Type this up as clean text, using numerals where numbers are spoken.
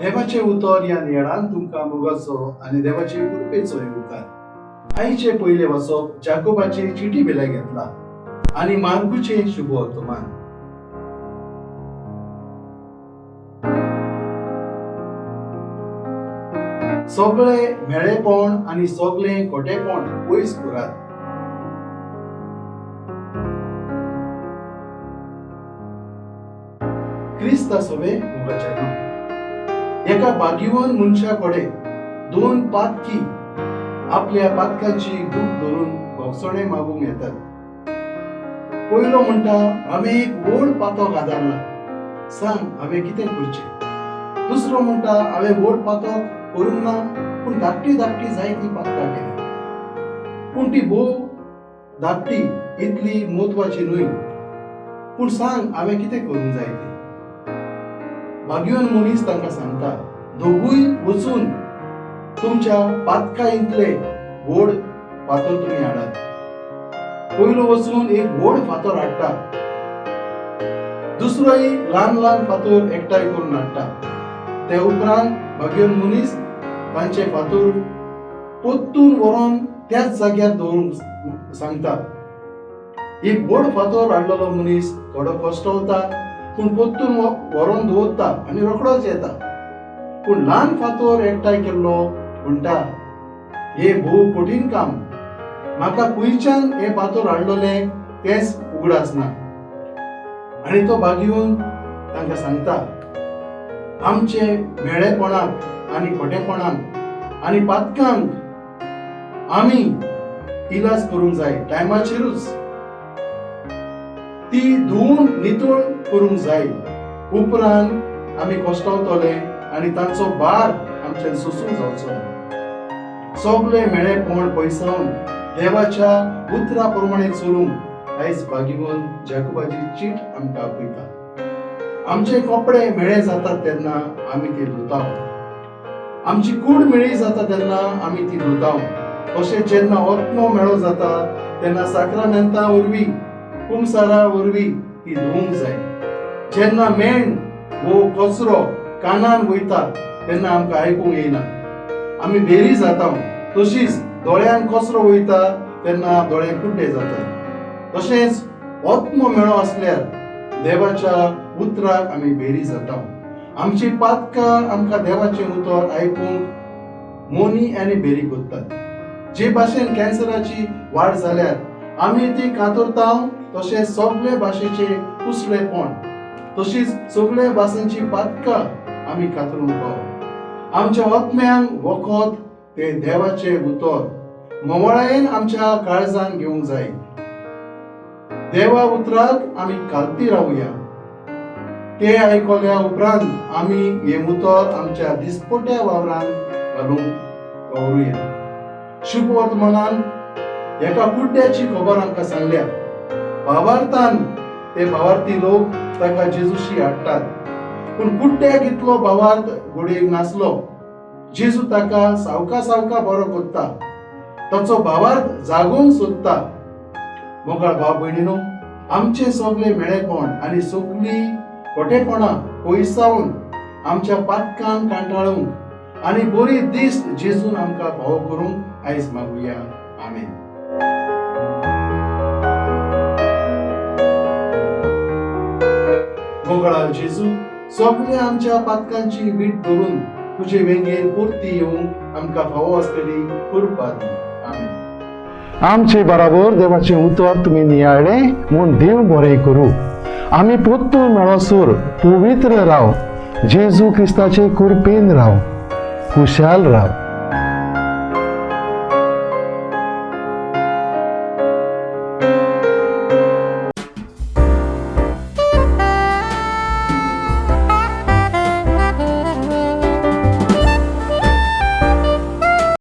देवाचें उतर ह्या नियाळान तुमकां मोगाचो आनी देवाचे कृपेचो येवकार. आयचे पयलें वाचप जाकोबाचे चिटी बेल्या घेतला आनी मार्कूचें शुभ वर्तमान. सगळे म्हेळेपण आनी सगळें खोटेपण पयस करात. क्रिस्ता सोवे मोगाचे न्हू. एका भाग्यवान मनशा कडेन दोन पातकी आपल्या पातकांची दूख धरून भोगसणे मागूंक येतात. पयलो म्हणटा, हांवें एक व्हड पातक आदारला, सांग हांवें कितें करचें? दुसरो म्हणटा, हांवें व्हड पातक करूंक ना, पूण धाकटी धाकटी जायती पातकां केली, पूण ती भोव धाकटी इतली म्हत्वाची न्हय, पूण सांग हांवें कितें करूंक जाय तें? भाग्यवान मनीस तांकां सांगता, दोगूय वचून तुमच्या पातका इतले व्हड फातर तुमी हाडात. पयलो वचून एक व्हड फातर हाडटा, दुसरोय ल्हान ल्हान फातर एकठांय करून हाडटा. ते उपरांत भाग्यवान मनीस तांचे फातर पोत्तून व्हरोन त्याच जाग्यार दवरूंक सांगता. एक व्हड फातर हाडलेलो मनीस थोडो कश्टवता, पूण पोत्तून व्हरोन दवरता आनी रोखडोच येता. पूण ल्हान फातर एकठांय केल्लो म्हणटा, हें भोव कठीण काम, म्हाका खंयच्यान हें फातर हाडलेलें तेंच उगडास ना. आनी तो भाग्यवंत तांकां सांगता, आमचे म्हेळेपणाक आनी खोटेपणाक आनी पातकांक आमी इलाज करूंक जाय, टायमाचेरूच ती धुवून नितळ करूंक जाय. उपरांत आमी कश्टवतले आनी तांचो भार आमच्यान सोसूंक जावचो ना. सगळे म्हेळेपण पयसावन देवाच्या उतरा प्रमाणे चलूंक आयज भाग्यवंत जाकोबाची चीट आमकां आपयता. आमचे कपडे म्हेळे जातात तेन्ना आमी ते धुता, आमची कूड म्हेळी जाता तेन्ना आमी ती धुता. तशें जेन्ना आत्मो म्हेळो जाता तेन्ना साक्रामेंता वरवीं, कुमसारा वरवीं ती धुवंक जाय. जेन्ना मेण वो कचरो कानान वयता तेन्ना आमकां आयकूंक येयना, आमी भेरी जाता. तशीच दोळ्यान कचरो वयता तेन्ना दोळे कुड्डे जातात. तशेंच आत्मो म्हेळो आसल्यार देवाच्या उतराक आमी भेरी जाता. आमची पातकां आमकां देवाचें उतर आयकूंक मोनी आनी भेरी करतात. जे भाशेन कॅन्सराची वाड जाल्यार आमी ती कातरता, तशें सगळे भाशेचे कुसलेपण, तशीच सगळे भाशेंची पातकां आमी कातरूंक पाव. आमच्या आत्म्यांक वखद ते देवाचें उतर मोवाळायेन आमच्या काळजान घेवंक जाय. देवा उतराक आमी कालती रावया. ते आयकल्या उपरांत आमी हें उतर आमच्या दिसपट्या वावरान घालूंक वावरुया. शुभ वर्तमानान एका कुड्ड्याची खबर आमकां सांगल्या. भावार्थान ते भावार्थी लोक ताका जेजूशी हाडटात, पूण कुड्ड्याक इतलो भावार्थ घोडयेक नासलो. जेजू ताका सावका सावका बरो करता, ताचो भावार्थ जागोवंक सोदता. मोगाळ भाव भयणीनो, आमचे सगळे म्हेळेपण आनी सगळीं खोटेपणां पयसावन आमच्या पातकांक कांटाळूंक आनी बरी दीस जेजून आमकां फावो करूंक आयज मागुया. आमेन. मोगाळ जेजू, सगळ्या आमच्या पातकांची वीट धरून तुजे वेंगेन परती येवंक आमकां फावो आसतली कृपा दी. आमेन. आमचे बराबर देवाचें उतर तुमी नियाळ्ळें म्हूण देव बरें करूं. आमी पोत्तून मेळोसर पवित्र राव, जेजू क्रिस्ताचे कृपेन राव, खुशाल राव.